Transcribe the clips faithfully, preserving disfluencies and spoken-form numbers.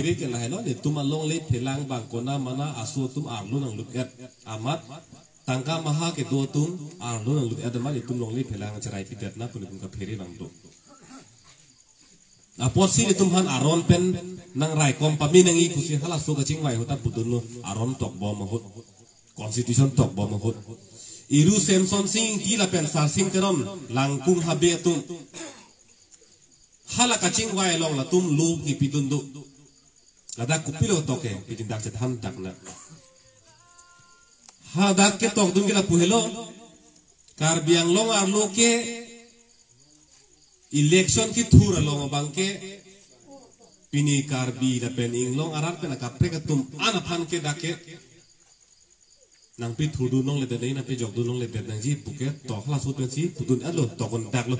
kaphere ke lahelo, netum alongle phelang abang konat mana aso atum arlo nanglut-et amat, tangka maha kedo atum arlo nanglut-et amat netum longle phelang cherai pidet na pu netum kaphere abang do. Apotsi netum aphan aron pen nangraikom pame nangji pusi halaso kachingvai ahut ta pudunlo, aron tokbom ahut, constitution tokbom ahut. Iru Semson Sing Ingti lapen Sarsing Teron, Langkung Habe atum, hala kachingvai along latum lo kipidun do. Ladak kopilo tok ke, pidin dak chethan dak na. Hadak ketokdun ke lapu helo. Karbi Anglong arlo ke election kethur along abang ke pini Karbi lapen inglong arat pen akaprek atum an aphan ke dak ke nangpithurdun longle det nangji, nangpijokdun longle det nangji pu ke tok halaso pensi pudun-etlo, tokdun daklo.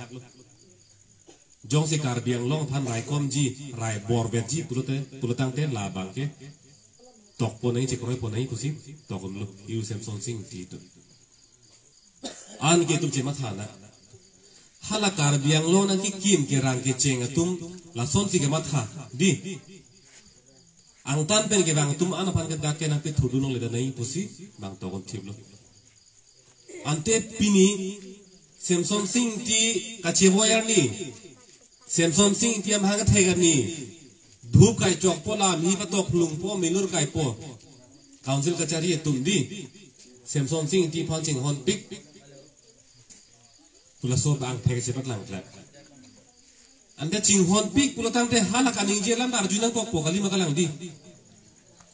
Jongsi Karbi Anglong aphan raikomji, rai borvetji pulote, pulotangte labang ke tokpon nangji, chekroipon nangji pusi tokdunlo, Iru Semson Sing Ingti atum. Anke itum chematha na. Hala Karbi Anglong nangkekim kerang kecheng atum lasonsi kematha, dei. Angtan pen kevang atum an aphan ke dak ke nangpithurdun longle det nangji pusi bang tokdun thiplo. Ante pini Semson Sing Ingti kachevoi arni, Semson Sing Ingti amahang kethek arni, dhup kaichokpo, lam hi patok lungpo, milur kaipo, council kachari atum, dei, Semson Sing Ingti aphan chinghonpik pu laso bang thek chepaklangklang. Ante chinghonpik pulotangte hala kaningje alam ta arju nangkokpo kali ma kalang, dei.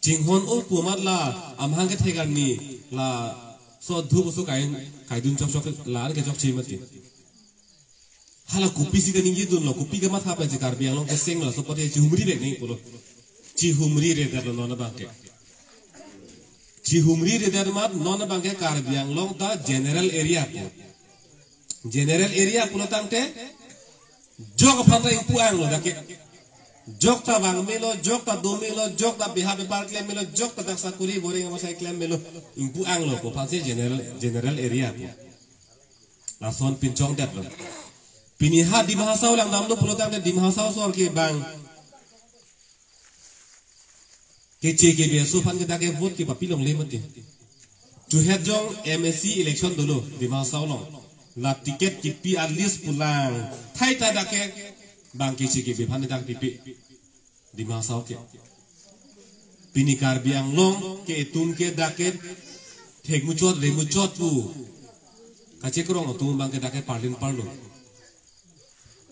Chinghon-o pu amat la amahang kethek arni laso dhup aso kai, kaidun chokchok la-an ke chokche mati. Hala kopisi kaningjedunlo, kopi kematha pensi Karbi Anglong kesenglo, laso apot chihumrivek nangji pulo. Chihumriredetlo non abang ke. Chihumriredet amat non abang ke Karbi Anglong ta general area pu. General area pulotangte jok aphan ta ingpu-anglo dak ke. Jok ta vang melo, jok ta do melo, jok ta beha bepar klem melo, jok ta dak sakori boreng amasai klem melo, ingpu-anglo pu aphansi general, general area pu. Lason pinchongdetlo. Pini ha Dima Hasao langdamlo pulotangte Dima Hasao asor ke bang keche kebe aso aphan ke dak ke vote kepapilongle mati. Chuhet jong M A C election dolo Dima Hasao along. La ticket kipi a-list pulang thai ta dak ke bang keche kebe aphan dak pipe. Dima Hasao ke. Pini Karbi Anglong ke itum ke dak ke thekmuchot remuchot pu kachekrong atum abang ke dak ke parlin parlo.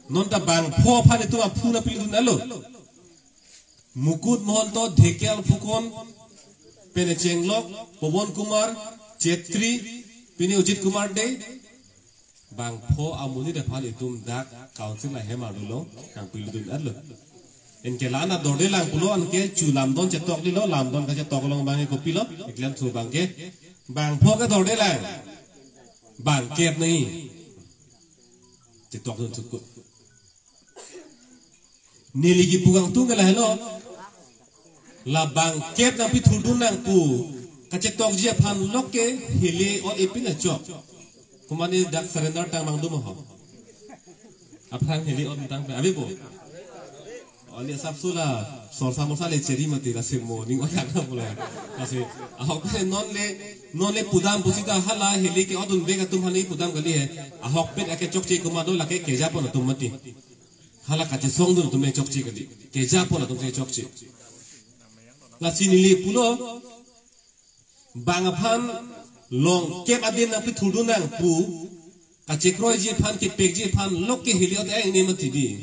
Non ta bangpho aphan itum aphu nangpidun-etlo. Mukut Mahanta, Dhekial Phukan, pine Chenglok, Pawan Kumar Chetri, pine Ajit Kumar Dey, bangpho amonit aphan itum dak council ahem arlo nangpidun-etlo. Anke la-an adordelang pulo, anke chu lamdon chetok lilo, lamdon kachetok along abang ke kopilo, iklam thu abang ke, bangpho kedordelang, bangkep nangji. Chetokdun thukut. Neli kipu kangtung ke lahelo. La bangkep nangpithurdun nang pu kachetokji aphan lok ke hili ot epin achok. Komatne dak surrender tang mangdum ho. Aphrang hili ot tang pe ave bo. Oli asap sula sorsa morsa le cheri mati, lasi mo ning oyak na pula. Lasi ahok pen non le, non le pudam pusi ta hala hili ke-otdunvek atum aphan le pudam kali he. Ahokpet akechokche komat do, lake kejapon atum mati. Hala kachesongdun atum le chokche kali. Kejapon atum si chokche. Lasi neli pulo, bang aphan longkep adin nangpithurdun nang pu kachekroiji aphan, kepekji aphan lok ke hili ot engne mati dei.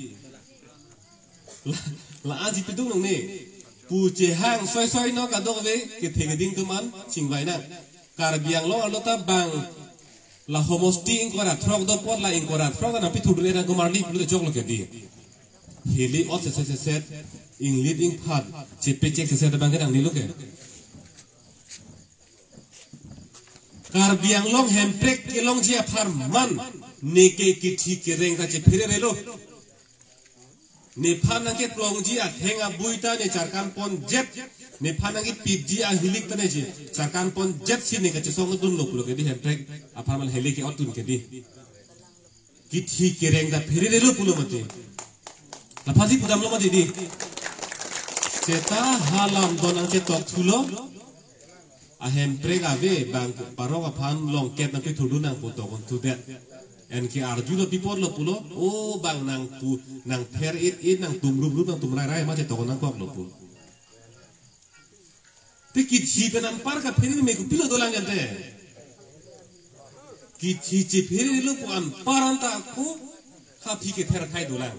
La, la-ansi pidun longne. Pu chehang soisoi no kadokave kethe keding atum an chingvai nang. Karbi Anglong arlo ta bang la homosti ingkoi ra throk do apot la ingkoi ra throk ta nangpithurdun-et nang komarli pulote choklo ke dei. Hili ot seset seset, inglit ingphat chepechek seset abang ke nangnelo ke. Karbi Anglong Hemprek kelongji apharman neke kithi kereng ta chephererelo. Nephan nangkeklongji atheng abui ta ne charkanponjet, nephan nangkepipji ahilik ta ne je charkanponjet si ne kachesongdunlo pulo ke dei, Hemprek apharman hili ke-otdun ke dei. Kithi kereng ta phererelo pulo mati. Laphansi pudamlo mati dei. Seta halam do nangchetok thulo. Ahemprek ave bang parok aphan longkep nangpethurdun nang pu tokon thudet. Anke arjulo, pi apotlo pulo, o bang nangpu, nangpher-it-it, nangtum rup-rup, nangtum rai-rai ma chetokon nangkoklo pu. Te kithi pen anpar kaphere me kopilo dolang ante. Kithi chepherelo pu anpar anta ko ha aphi ke pherkhai dolang.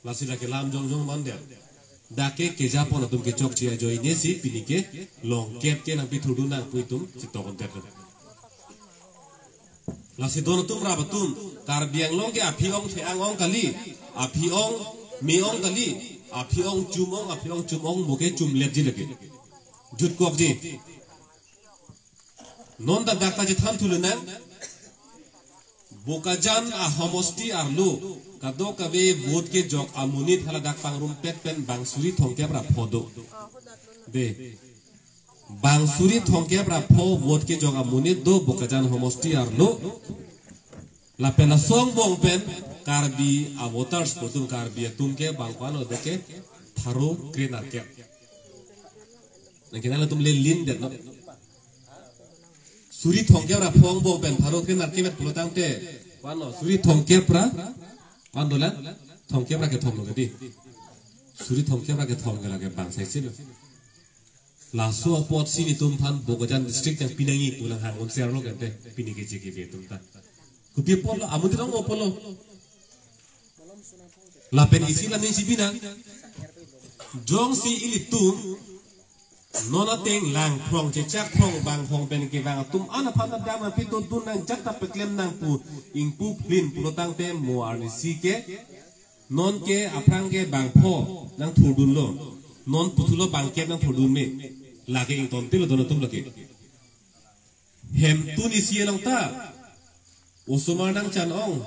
Lasi lake lam jongjong mandet. Dak ke kejapon atum kechokche ajoine si pini ke longkep ke nangpethurdun nang pu itum chetokon tet. Lasi don atum rap atum, Karbi Anglong ke aphi ong the-ang ong kali, aphi ong me ong kali, aphi ong chum ong, aphi ong chum ong, mo ke chumletji lake. Jutkokji. Non ta dak ta chethan thulonang. Bokajan ahomosti arlo kadokave vote kejok amonit hala dak pangrumpet pen bang suri thomkep ra pho do. De. Bang suri thomkep ra pho vote kejok amonit do Bokajan homosti arlo. Lapen asong bong pen Karbi avoters pu atum, Karbi atum ke bang ko-an lo, do ke pharo krenerkep. Nangkenang atum le lin det no. Suri thomkep ra pho angbong pen pharo krenerkep vet pulo tangte, ko-an lo, suri thomkep ra, ko-an dolang, thomkep ra kethom lo kedi. Suri thomkep ra kethom ke lake bang sai silo. Laso apotsi netum aphan Bokajan district nangpi nangji pu lang hang unser lo kente, pini ke J K B atum ta. Kopi apotlo, amonit ong-o pulo. Lapen isi la ning si binang. Jongsi ilitum non ateng lang phrong chechak phrong bang hong pen kevang atum an aphan ta dam aphi dodun nang jak ta peklem nang pu ingpu plin pulo tangte mo arnisi ke non ke aphrang ke bang pho nangthurdunlo. Non puthulo bang kep nangthurdun me. Lake ingtontelo don atum lake. Hemtun isi along ta osomar nangchan ong,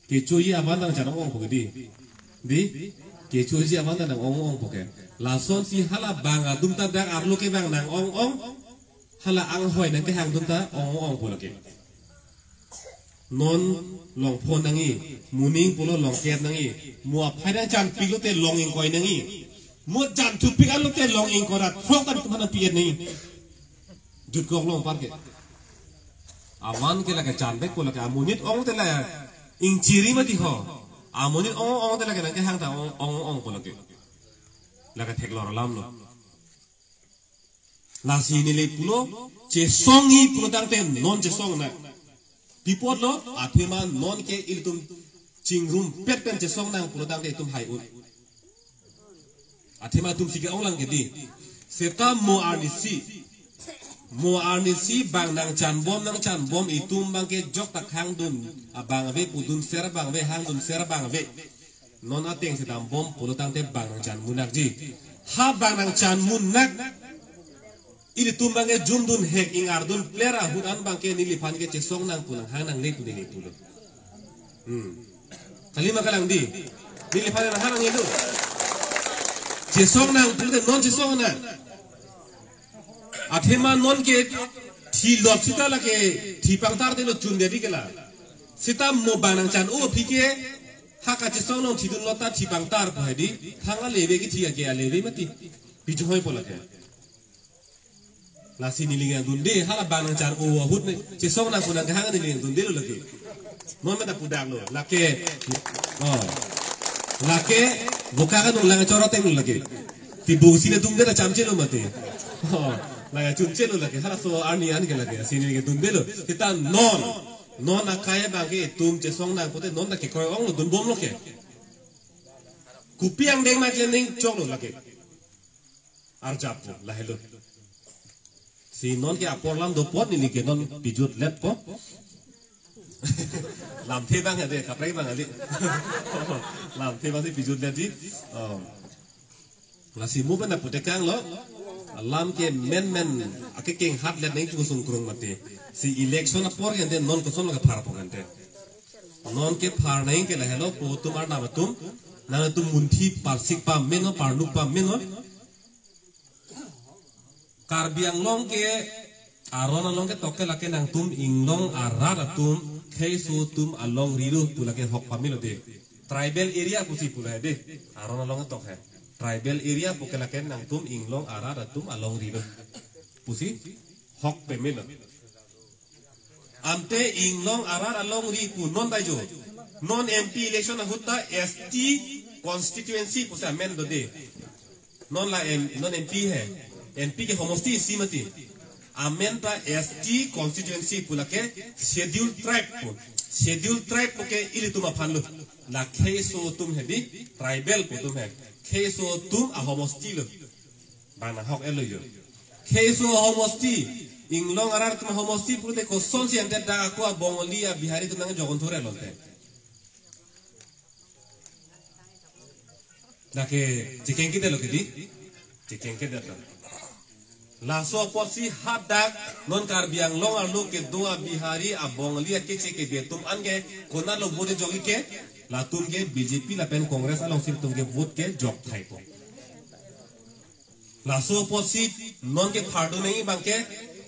kechoji avan nangchan ong ong pu kedi. Di, kechoji avan nang ong ong pu ke. Lasonsi hala bang atum ta dak arlo kevang nang ong ong, hala anghoi nangkehang atum ta ong ong pu lake. Non longpho nangji, mo ning pulo longkep nangji, mo aphai nangchanpiklo te long ingkoi nangji, mo jan thupik anlo te long ingkoi ra throk ta itum aphan nangpi-et nangji. Jutkok long par ke. Avan ke lake chan bek ko lake amonit ong te la ingchiri mati ho. Amonit ong ong te lake nangkehang ta ong ong ong ko lake. Lake theklor alam lo. Lasi neli pulo chesongji pulo tangte non chesong nang. Pi apotlo, athema non ke ilitum chingrumpet pen chesong nang pulo tangte itum hai un. Athema atumsi ke-ong lang kedi. Seta mo arnisi. Mo arnisi bang nangchanbom nangchanbom itum bang ke jok ta khangdun abang ave pu dunser abang ave, hangdunser abang ave. Non ateng si dambom pulo tangte bang nangchanmun nakji. Ha bang nangchanmun nak. Ilitum bang ke jumdun hek ingardun pler ahut an bang ke neliphan ke chesong nang pu nanghang nangne pu neli pulo. Hmm. Kali ma kalang di. Neliphan nanghang nangne lo. Chesong nang pulote non chesong nang. Athema non ke thilot sita lake thi pangtardetlo chundet di ke la. Seta mo bang nangchan-o aphi ke ha kachesong nang thidunlo ta thi pangtar pu hai di. Thang aleve kithi ake aleve mati. Pi chehoi pu lake. Lasi neli nangdunde, hala bang nangchan-o ahut ne, chesong nang pu nangkehang neli nangdundelo lake. Non mena pudaklo, lake, oh. Lake, boka kanung lang choro teng lake. Ti bungsi le dungde la chamchelo mati. Oh, lake chunchelo lake, halaso arni an ke lake, si neli nangdundelo. Seta non, non akai bang ke itum chesong nang pute non ta kekroi-onglo dunbomlo ke. Kopi angdeng ma klemdeng choklo lake. Arjappo, lahelo. Si non ke apor lam do apot neli ke non pijutletpo. Lamthe bang ade, kaprek bang ade. Lamthe bang si pijutlet di. Oh. Lasi mo pen aputekanglo. Alam ke menmen akekeng hatlet neng chusung krung mati. Si election apor ke ante non koson lo kepharpo ke ante. Non kephar nang ke lahelo po atum arnam atum. Nangtum munthi parsik pameno, parnuk pameno. Karbi Anglong ke aron along ketok ke lake nangtum inglong arat atum, kheiso atum alongri lo pu lake hok pamelo de. Tribal area pusi pu lake de. Aron along ketok he. Tribal area pu ke lake nangtum inglong arat atum alongri lo pusi hok pemelo. Ante inglong arat alongri pu non ta jo. Non M P election ahut ta S T constituency pusi amen dode. Non la M, non M P he. M P ke homosti isi mati. Amen ta S T constituency pu lake schedule tribe pu. Schedule tribe pu ke ilitum aphan lo. La kheiso atum he di, tribal pu atum he. Kheiso atum ahomosti lo. Bang nang hok-et lo jo. Kheiso ahomosti, inglong arat atum ahomosti pulote kosonsi ante dak ako a Bongali a Bihari atum nang jogon thore lonte. Dak ke chekeng kedet lo ke di? Chekeng kedet lo. Laso apotsi hadak non Karbi Anglong arlo kedo a Bihari a Bongali a keche kebe atum an ke konatlo vote jokji ke, latum ke B J P lapen Congress alongsi latum ke vote ke jok thai po. Laso apotsi non ke phardo nangji abang ke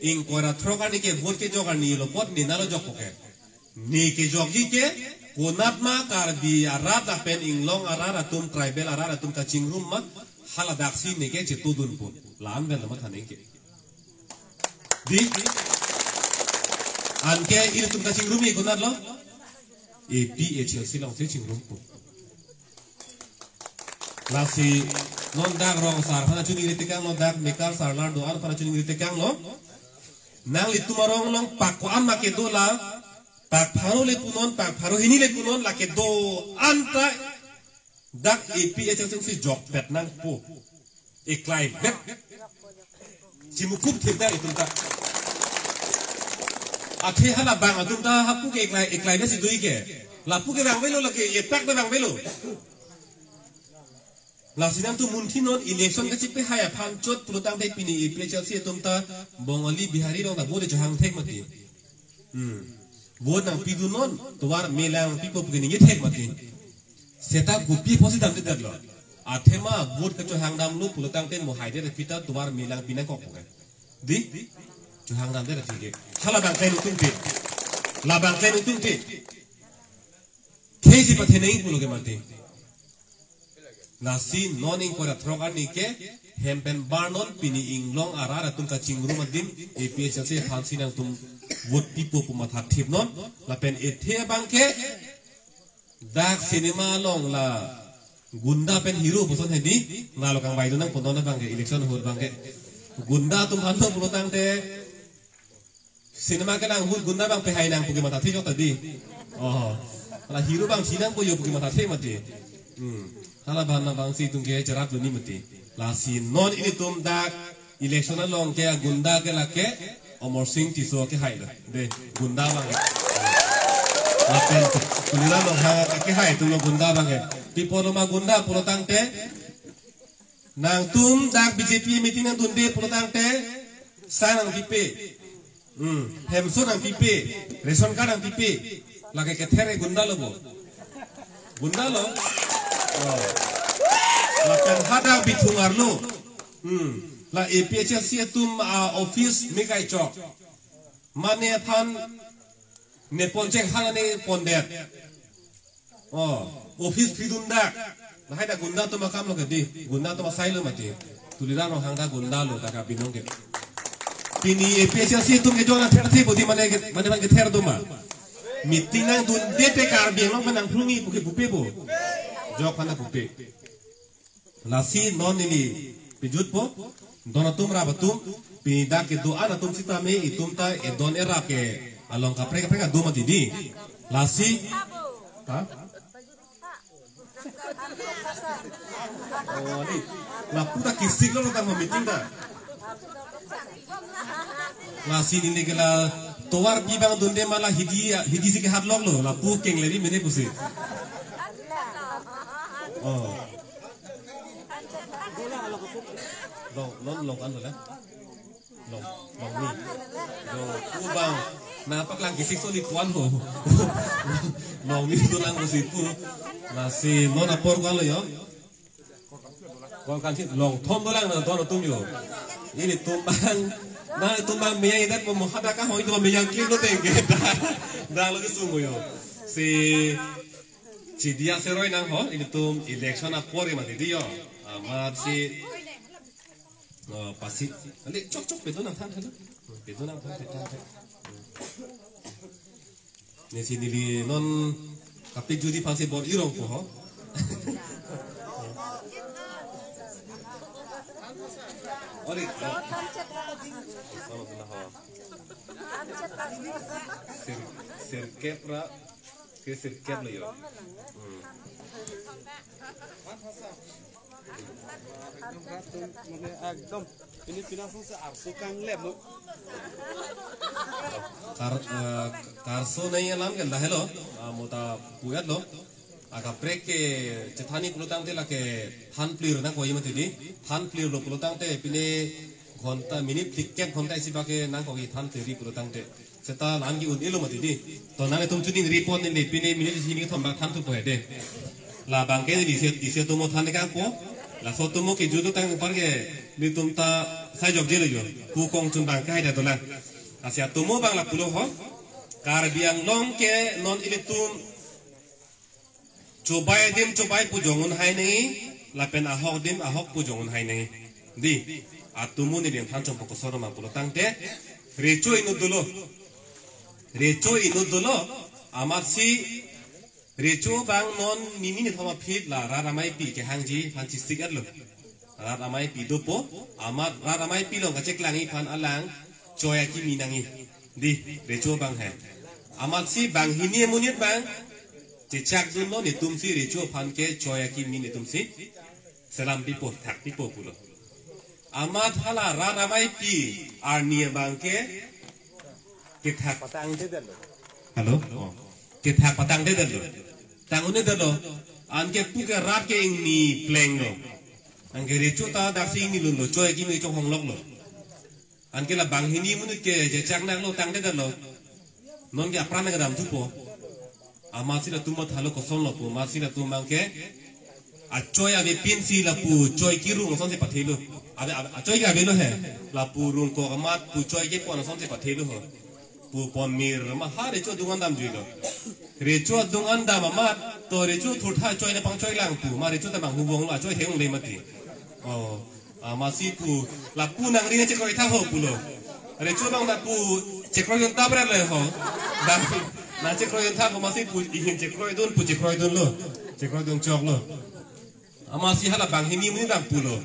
ingkoi ra throk arni ke vote kejok arni lo apot ne nalo jok po ke. Ne kejokji ke konat ma Karbi arat lapen inglong arat atum tribal arat atum kachingrum ma haladaksi ne ke chetudun po. La-an pen lo matha nangji ke. Di? Anke ilitum kachingrum i konatlo? A P H L C alongsi chingrum po. Lasi non dak rong sar aphan chuningri tekang lo, dak mekar sar lar do-an aphan chuningri tekang lo. Nanglitum arong along pak ko-an ma kedo la, pak pharo le punon, pak pharo hini le punon, la kedo-an ta dak A P H L C alongsi jokpet nangpo. Eklai vet. Chimukup thip dak itum ta. Athe hala bang atum ta hapu ke eklai, eklai na si dui ke. Lapu ke bang velo lake, etak ta bang velo. Lasi nangtum munthi non election kachepehai aphan chot pulotangte pini A P H L C atum ta Bongali Bihari rong ta vote chohang thek mati. Hmm. Vote nangpidun non, tovar melang pipo pu ke ningje thek mati. Seta kopi apotsi damdedetlo. Athema vote kechohang damlo pulotangte mo haidet kita tovar melang pinangkok pu ke. Di? Chohang damdet thik ke. Hala bang klem tum te. La bang klem tum te. Khei si pathenei pulo ke mati. Lasi non ingkoi ra throk arni ke hem pen bar non pini inglong arat atum kachingrum adim A P H L C aphansi nangtum vote pipo pu matha thip non lapen ethe abang ke dak cinema along la gunda pen hero puson hedi nalo kangvai do nangpo non abang ke election ahut abang ke gunda atum aphan to pulotangte cinema kelang ahut gunda abang pehai nangpo ke matha thik jok ta di. Oh. Hala hero abang si nangpo jo pu ke matha thik mati. Hmm. Hala abang nang abang si itum ke cherap duni mati. Lasi non ilitum dak election along ke gunda ke lake Amarsing Tisso kehai lo. De, gunda abang. Lapen Tuliram Ronghang kehai atumlo gunda abang ke. Pi apotlo ma gunda pulotangte nangtum dak B J P meeting nangdunde pulotangte sang nangpipe. Hmm, hemso nangpipe, ration card nangpipe. Lake kether e gunda lo bo. Gunda lo. Oh. Lapen hadak Bithung arlo. Hmm. La A P H L C atum a office me kai chok. Mane aphan ne ponchek hala ne pondet. Oh, office phidun dak. Lahai dak gunda atum akam lo ke di. Gunda atum asai lo mati. Tuliram Ronghang dak gunda lo dak abinong ke. Pini A P H L C atum ke jona ther the bodi mane ke, mane man kether do ma. Meeting nangdunde te Karbi Anglong pen nangphlungji pu ke pupe bo. Jok hana pupe. Lasi non neli pejutpo, don atum rap atum, pini dak kedo-an atum sitame itum ta edon erap ke along kaprek kaprek atum mati di. Lasi, ha? Oh, di. Lapu ta kisik lo tang meeting ta. Lasi neli ke la tovar pi abang dunde ma la hidi, hidi si kehat lok lo, lapu keng leri mene pusi. Oh. Long, long, long kan bola? Long, long ni. Long, pu abang. Na paklang kisik so ni puan ho. Long ni dolang ko si pu. Lasi non apor ko lo jo. Kol kan si longthom dolang na don atum jo. Ilitum abang. Na ilitum abang meyang idat mo hadak kahoi itum meyang klim lo tengke. Dak lo kesung jo. Si Chidi aseroi nang ho, ilitum election apor ke mati di jo. Amatsi, oh, pasi. Andi chok chok pedun nangthan than. Pedun nangthan than than. Nesi neli non kapik judi pasi bor-i rong po ho. Ori. Sir, sirkep ra, ke sirkep lo yo. Hmm. Mane ekdom pini pini asonsi arso kanglem lo. Kar, eh, karso nai alam ke lahelo, ah, mo ta pu-et lo. Akaprek ke chethanji pulotangte lake than plir nangkok mati di. Than plir lo pulotangte pini ghonta minute phlikep ghonta isi bak ke nangkok than plir pulotangte. Seta la-an ke un-e lo mati di. To nangtum chuningri apot neli pini minute isi ni thom bak than thupo he de. Labang ke neli isi, isi atomo than kangpo. Laso atomo ke jutang apar ke nelitum ta sai jokje lo yo. Pu kongchun bang ke haida dolang. Lasi atomo bang lapulo ho. Karbi Anglong ke non ilitum chobai adim chobai pu jong un hai nangji, lapen ahok adim ahok pu jong un hai nangji. Di, atomo neli than chompo koson ma pulotangte, recho inut dolo. Recho inut dolo, amatsi recho bang non nini ni thoma phit la rat ameipi kehangji aphan chistik-et lo. Rat ameipi dopo, amat rat ameipi along kacheklangji aphan alang choi akimi nangji. Di, recho bang he. Amatsi banghini amonit bang chechakdunlo, netumsi recho aphan ke choi akimi netumsi selam pipo, thak pipo pulo. Amat hala rat ameipi arni abang ke kethak patangdedetlo. Halo? Oh. Kethak patangdedetlo. Tang-un-edetlo. Anke pu ke rat ke ingni plenglo. Anke recho ta daksi ingni lunlo. Choi akimi chonghongloklo. Anke la banghini amonit ke chechak nanglo tangdedetlo. Non ke apran kedam thupo. Amatsi latum mathalo kosonlo pu, amatsi latum bang ke achoi avepinsi lapu choi kerung asonsi pathelo. Ave, ave, achoi ke avelo he. Lapu rungkok amat pu choi kepon asonsi pathelo ho. Pu ponmir ma ha recho adung an damjuilo. Recho adung an dam amat to recho thurtha choi na pangchoilang pu. Ma recho ta bang hubong lo, achoi heng le mati. Oh. Amatsi pu, lapu nangri nangchekroi tha ho pulo. Recho bang ta pu chekroi dun ta bra le ho. Bang nangchekroi dun tha ho, amatsi pu ihin chekroi dun pu chekroi dunlo. Chekroi dun choklo. Amatsi hala banghini amonit bang pulo.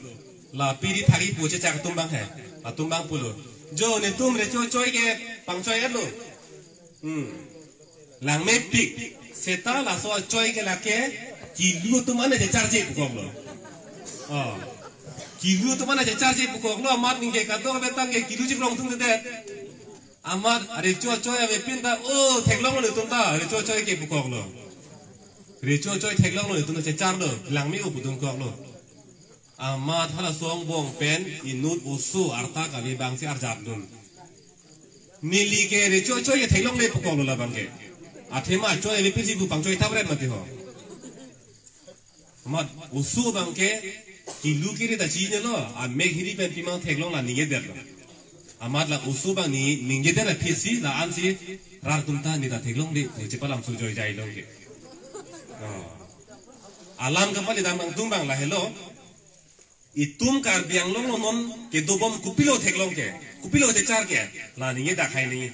La piri thari pu chechak atum bang he. Atum bang pulo. Jo netum recho choi ke pangchoi-etlo. Hmm. Langmepik. Seta laso achoi ke lake kilu atum an checharje pukoklo. Oh. Kilu atum an checharje pukoklo, amat ningke kadokave tang ke kilu chikrong atum dedet. Amat recho achoi avepin ta, oh, theklonglo netum ta, recho achoi ke pukoklo. Recho achoi theklonglo netum ta checharlo, langme-o pu dun koklo. Amat halaso angbong pen inut oso arta kave bangsi arjapdun. Neli ke recho achoi ke theklongle pukoklo labang ke. Athema achoi avepinsi pu pangchoi tha bret mati ho. Amat oso bang ke kilu kiri ta chinilo, amek hiri pen pima theklong la ningjedetlo. Amat la oso bang ni ningjedet aphi si la-ansi rat atum ta neta theklongle pu chepalam sujoi jai long ke. Oh. Alam kapali dam nangtum bang lahelo. Itum Karbi Anglong lo non kedobom kopilo theklong ke, kopilo kechechar ke, la ningjedak hai nangji.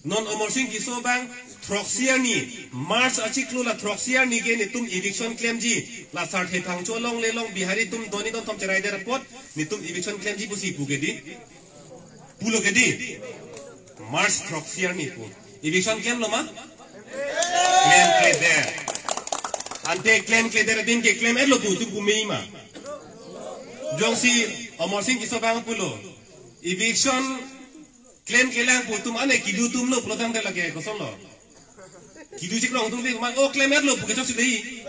Non Amarsing Tisso bang throksi arni, March achiklo la throksi arni ke netum eviction klemji, la Sarthe Phangcho along le along Bihari atum doni don thom cherai der apot, netum eviction klemji pusi pu ke di. Pulo ke di. March throksi arni pu. Eviction klemlo ma? Klemkledet. Ante klemkledet abin ke klem-etlo pu atum pu mei ma? Jongsi Amarsing Tisso bang pulo. Eviction klemklelang pu atum ane kilu atum lo pulotangte lake kosonlo. Kilu chikrong atum di ma, oh, klem-etlo pu ke chok si dei.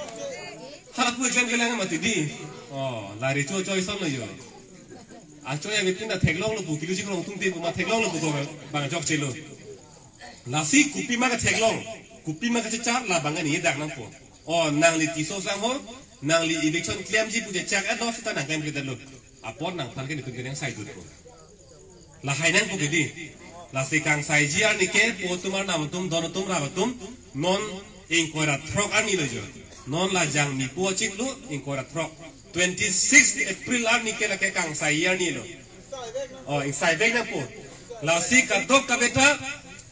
Hala pu klemklelang mati di. Oh, la recho achoi asonlo yo. Achoi avepin ta theklonglo pu kilu chikrong atum di pu ma theklonglo pu ko bang chokchelo. Lasi kopima ketheklong, kopima kechechar labang ke ningjedak nangpo. Oh, nangli Tisso sang ho, nangli eviction klemji pu chechak-etlo seta nang klemkledetlo. Apot nangphan ke netum ke nang saidut ko. Lahai nangpo ke di. Lasi kangsaiji arni ke po atum arnam atum don atum rap atum non ingkoi ra throk arni lo jo. Non la Jangmi po achiklo ingkoi ra throk. Twenty-six April arni ke lake kangsai arni lo. Oh, ingsaivek nangpo. Lasi kadokave ta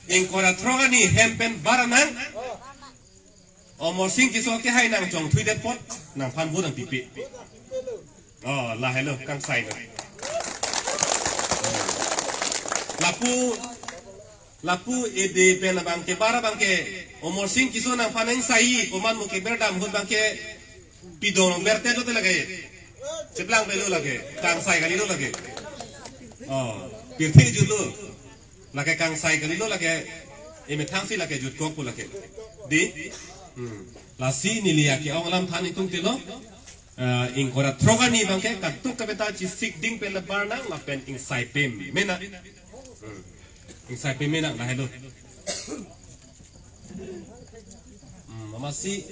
ingkoi ra throk arni hem pen bar nang. Amarsing Tisso kehai nangchongthuidet apot nangphan vote nangpipe. Oh, lahelo kangsai lo. Lapu, lapu ede pen abang ke bar abang ke Amarsing Tisso nangphan ingsai, komat mo keber dam ahut abang ke pidong berte lote lake. Cheplang pelo lake. Kangsai kalilo lake. Oh, pirthe jutlo. Lake kangsai kalilo lake. Emethang si lake jutkokpo lake. Dei? Hmm. Lasi neli ake-ong alam than ingtungte lo. Eh, ingkoi ra throk arni abang ke kadokave ta chesik ding pen le bar nang lapen ingsaipeme nang. Hmm. Ingsaipeme nang, lahelo. Hmm, amatsi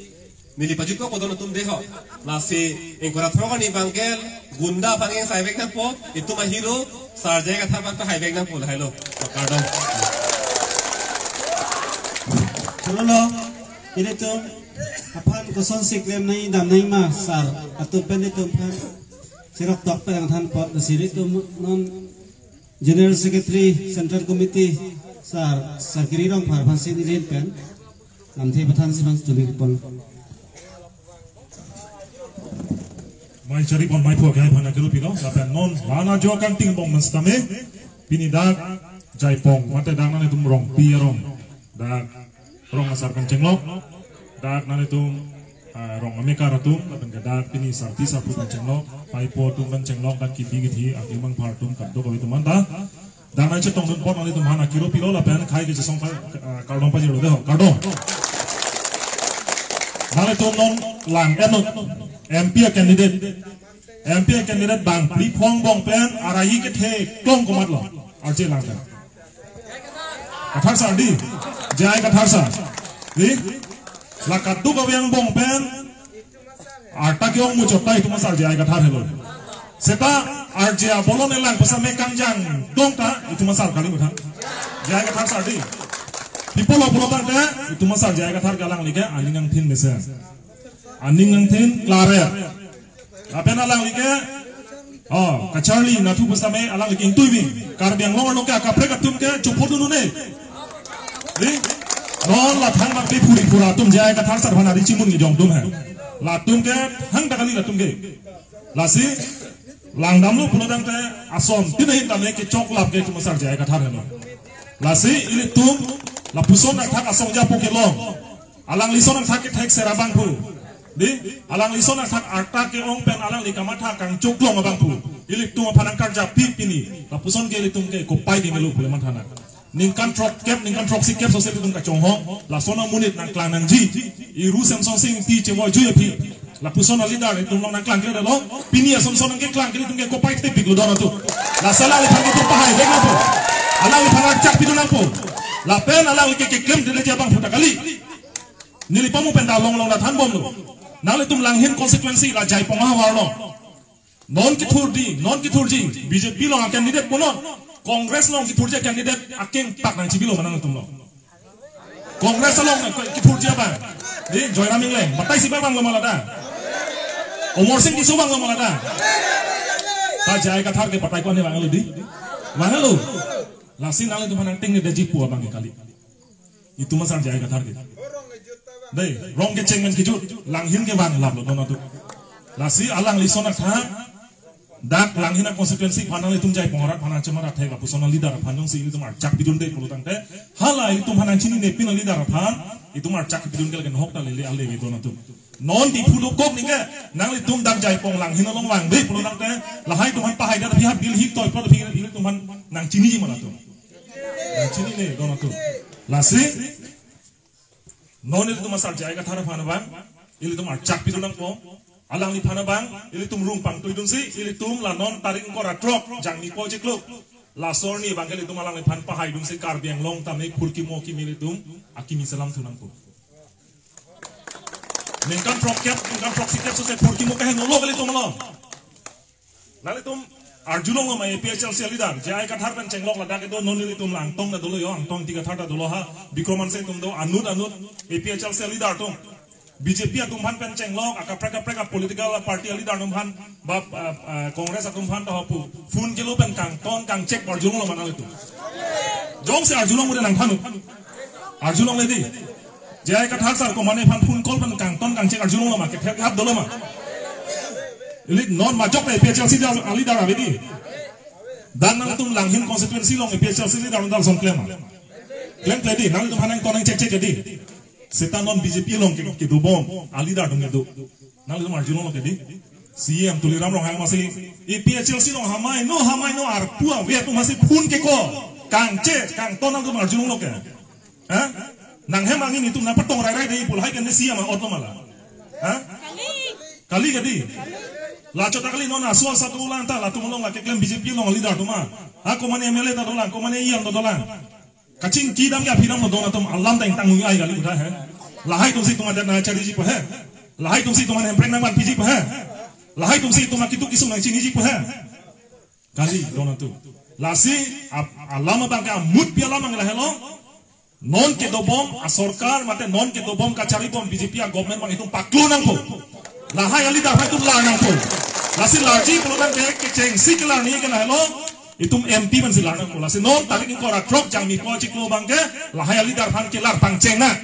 neli pajutkokpo don atum dei ho. Lasi ingkoi ra throk arni abang ke gunda aphan ingsaivek nangpo, itum a-hero, Sar J I Kathar aphan haivek nangpo, lahelo. Kardom. Cholo lo, ilitum aphan kosonsi klem nangji dam nangji ma sar atum pen ilitum aphan cherok tok pen nangthan apot, lasi ilitum non General Secretary Central Committee sar, Sar Giri Rongphar aphansi neli pen lamthe pathansi abang chuli pon. Mai chari pon mai phuak hai aphan akero pilo, lapen non lana jo kangting bong mas tame, pini dak Jaipong, mate dak nanglitum Rongpi arong, dak rong asar pen chenglok, dak nanglitum, ah, rong amekar atum, lapen ke dak pini sarpi sarpo pen chenglok, paipo atum pen chenglok, dak kebi kethe, aklem angphar atum, kadokave atum anta. Dak nangchetongdun apot nanglitum aphan akero pilo lapen khei kechesong pa, ah, kardom pajirlo dei ho, kardom. Nanglitum non lang enut, M P a candidate, M P a candidate bang phli phong bong pen arahi kethe klong komatlo, arje lang pen. Kathar sar dei, J I Kathar sar. Dei, la kadokave angbong pen arta ke-ong muchot ta itum asar J I Kathar helo. Seta arje abolon elang pasame kangjang dong ta itum asar kali muthan. J I Kathar sar dei. Pi apotlo pulotangte itum asar J I Kathar ke alangli ke aning angthin mesen. Aning angthin klare. Lapen alangli ke, oh, kacharli nathu pasame alangli ke ingtuibi. Karbi Anglong arlo ke akaprek atum ke chopodun un-e. Dei, non la thang bang phuri phura atum J I Kathar sar aphan ari chimun ngi jong atum he. Latum ke thangta kali latum ke. Lasi langdamlo pulotangte ason tin ahin tame kechoklap ke itum asar J I Kathar helo. Lasi ilitum lapuson athak asong japo kelong. Alangli ason athak kethek sera abangphu. Dei, alangli ason athak arta ke-ong pen alangli kamatha kangchoklong abangphu ilitum aphan nangkarjap pik pini. Lapuson ke ilitum ke kopai ke melu pule mantha nang. Ningkan throkkep, ningkan throksi kep sose ilitum kachonghong. Lason amonit nangklang nangji. Iru Semson Sing ti chemo jui aphi. Lapuson a-leader itum along nangklangkledetlo. Pini ason ason nangkeklangkle itum ke kopai thepiklo don atum. Lasi alangliphan ke itum pahaivek nangpo. Alangliphan archak pidun nangpo. Lapen alangli ke keklemdetji abangphu ta kali. Neli pamu pen ta longlong ta thanbomlo. Nanglitum Langhin constituency la Jaipong ahavar lo. Non kethurji, non kethurji, B J P along a-candidate punon, Congress along kethurji a-candidate akengpak nangchibilo ma nanglitum lo. Congress along kethurji abang. Dei, Joyram Engleng, batai si abang lo ma lata. Amarsing Tisso abang lo ma lata. Ta J I Kathar ke batai ko-an ne vanglo dei. Vanglo. Lasi nanglitum aphan nangtengnedetji pu abang ke kali. Itum asar J I Kathar ke. Dei, rong kecheng pen kejut, Langhin ke vanglaplo don atum. Lasi alangli ason athak, dak Langhin a-constituency aphan nanglitum Jaipong arat aphan nangchemar athek lapuson a-leader aphan jongsi ilitum archak pidunde pulotangte, hala ilitum aphan nangchininepin a-leader aphan itum archak pidun ke lake nahok ta lele ale ve don atum. Non Diphu dokok ningke, nanglitum dak Jaipong Langhin along vangve pulotangte, lahai atum aphan pahaidet aphi ha Delhi toiplot aphi ilitum aphan nangchiniji ma latum. Nangchinine don atum. Lasi non ilitum asar J I Kathar aphan abang ilitum archak pidun nangpo. Alangliphan abang ilitum rung pangtuidunsi ilitum la non tarik ingkoi ra throk Jangmi po chiklo, laso arni abang ke ilitum alangliphan pahaidunsi Karbi Anglong tame phurkimo kimi ilitum akimi selam thu nangpo. Ningkan throkkep, ningkan throksi kep sose phurkimo kaheno lo ke ilitum along. Nanglitum arjulong ma A P H L C a-leader, J I Kathar pen chenglok ladak kedo, non ilitum la Angtong ta dolo yo, Angtong Ingti Kathar ta dolo ha, Bikrom Hanse atum do, anut anut A P H L C a-leader atum. B J P atum aphan pen chenglok, akaprek kaprek a political party a leader atum aphan, ba, ah, ah, Congress atum aphan ta hopu phone kelo pen kangton kangchek arjulonglo ma nanglitum? Jongsi arjulong pu nangthan-o. Arjulongle dei. J I Kathar sir komane aphan phone call pen kangton kangchek arjulonglo ma, kethek hap dolo ma? Ili non majok ta A P H L C a leader ave dei. Dak nangtum Langhin constituency along A P H L C leader atum ta lason klem ma? Klemkle dei, nangtum aphan nangton nangchekchek dei. Seta non B J P along ke, kedobom a leader atum kedo. Nanglitum arjulonglo ke dei. C E M Tuliram Ronghang amatsi A P H L C along hamai no, hamai no, arpu ave atum amatsi phone keko, kangchek kangton nangtum arjulonglo ke? Ha? Nanghem angin itum nangpatong rairai dei pu lahai ke ne C E M a'ot lo ma la? Ha? Kali ke dei. La chot ta kali, non aso aso atum lang ta, latum along la keklem B J P along leader atum ma. Ha, komane M L A ta dolang, komane E M ta dolang. Kachingki dam ke aphi dam lo don atum, alam ta ingtang ngungi ai kali udah he. Lahai atumsi itum adet nangchariji pu he. Lahai atumsi itum Hemprek nangvanpiji pu he. Lahai atumsi itum akituk kisung nangchiniji pu he. Kali don atum. Lasi ap-, alam abang ke amut pi alam abang lahelo. Non kedobom a sorkar mate non kedobom kacharibom B J P a government abang itum paklo nangpo. Lahai a leader aphan itum lar nangpo. Lasi larji pulotangte kechengsi kelar ni ke lahelo. Itum M P pensi lar nangpo. Lasi non tarik ingkoi ra throk Jangmi ko chiklo abang ke lahai a leader aphan kelar pangcheng nang.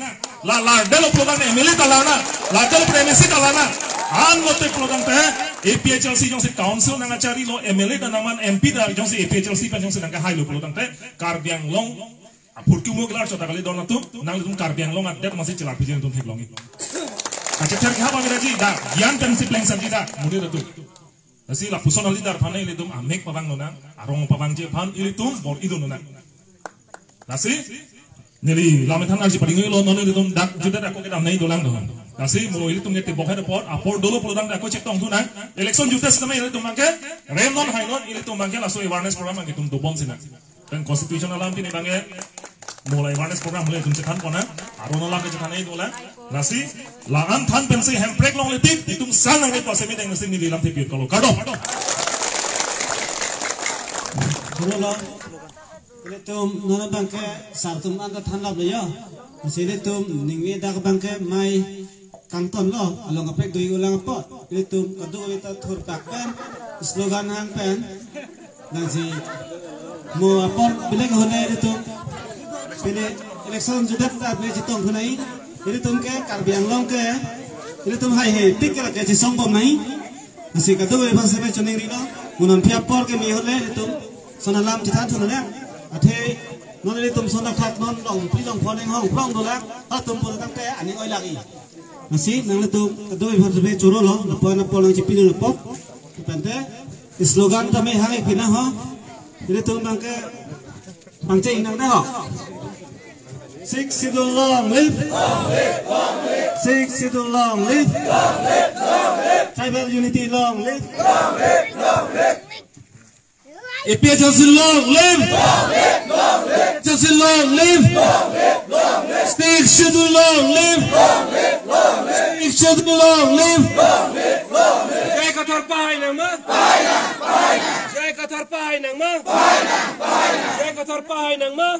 La lardetlo pulotangte M L A ta lar nang. Lardetlo pute M A C ta lar nang. Anlote pulotangte A P H L C jongsi council nangcharilo, M L A ta nangman, M P ta jongsi A P H L C pen jongsi nangkehailo pulotangte Karbi Anglong apurkimo kelar chot ta kali don atum, nanglitum Karbi Anglong adet amatsi chelar piji atum theklongji. Kachethar kehap abang ke dei, dak gyan pensi pleng samji dak, muni atum. Lasi lapuson a leader aphan ilitum amek pavang lonang, arong pavangji aphan ilitum bor-i dun lonang. Lasi neli lam ethan arji padinglo, non ilitum dak jutdet ako kedam nai dolang dohon. Lasi mo ilitum ke tebok he apor, apor dolo pulotangte ako chektong thunang. Election jutdet setame ilitum abang ke rem non hai non, ilitum abang ke laso awareness program abang ke itum dobom sinang. Pen constitution alam pini abang ke mo la awareness program hule itum chethan ponnang, aron alam ke chethan nai dolang. Lasi la-an than pensi Hemprek longle tik itum sang nangji pu asemi deng si neli lamthe pi-et kalo. Kardom. Chorolo. Ilitum non abang ke sar atum anta thanlaplo yo. Lasi ilitum ningve dak abang ke mai kangtonlo, along kaprek do-i ulang apot. Ilitum kadokave ta thurpak pen, slogan hang pen. Lasi mo apor bilek hole ilitum pini election jutdet ta pini chetong thunai. Ilitum ke Karbi Anglong ke ilitum haihe tik ke lake chesongbom nai. Lasi kadokave aphan seme choningrilo. Mo non phi apor keme hole ilitum son alam chethan thunang. Athe non ilitum son akhak non longpi longphoneng hong phlong dolang. Atum pulotangte aning oi lagi. Lasi nanglitum kadokave aphan seme chorolo, lapu-an apor nangchipidun apot. Tangte slogan tame hang-ik pinang ho. Ilitum abang ke pangcheng nang dei ho. Sixth Schedule long live. Sixth Schedule long live. Tribal unity long live. A P H L C long live. A P H L C long live. Sixth Schedule long live. Sixth Schedule long live. J I Kathar pahai nang ma? J I Kathar pahai nang ma? J I Kathar pahai nang ma?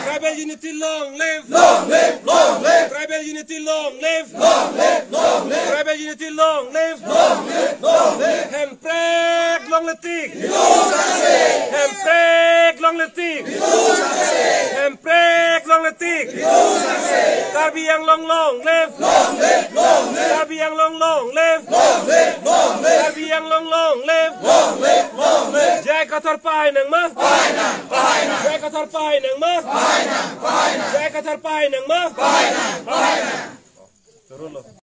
Tribal unity long live. Long live, long live. Tribal unity long live. Long live, long live. Tribal unity long live. Long live, long live. Hemprek longle tik. Hemprek longle tik. Hemprek longle tik. Karbi Anglong long live. Long live, long live. Karbi Anglong long live. Long live, long live. Karbi Anglong long live. Long live, long live. J I Kathar pahai nang ma? Pahai nang, pahai nang. J I Kathar pahai nang ma? Pahai nang, pahai nang. J I Kathar pahai nang ma? Pahai nang, pahai nang.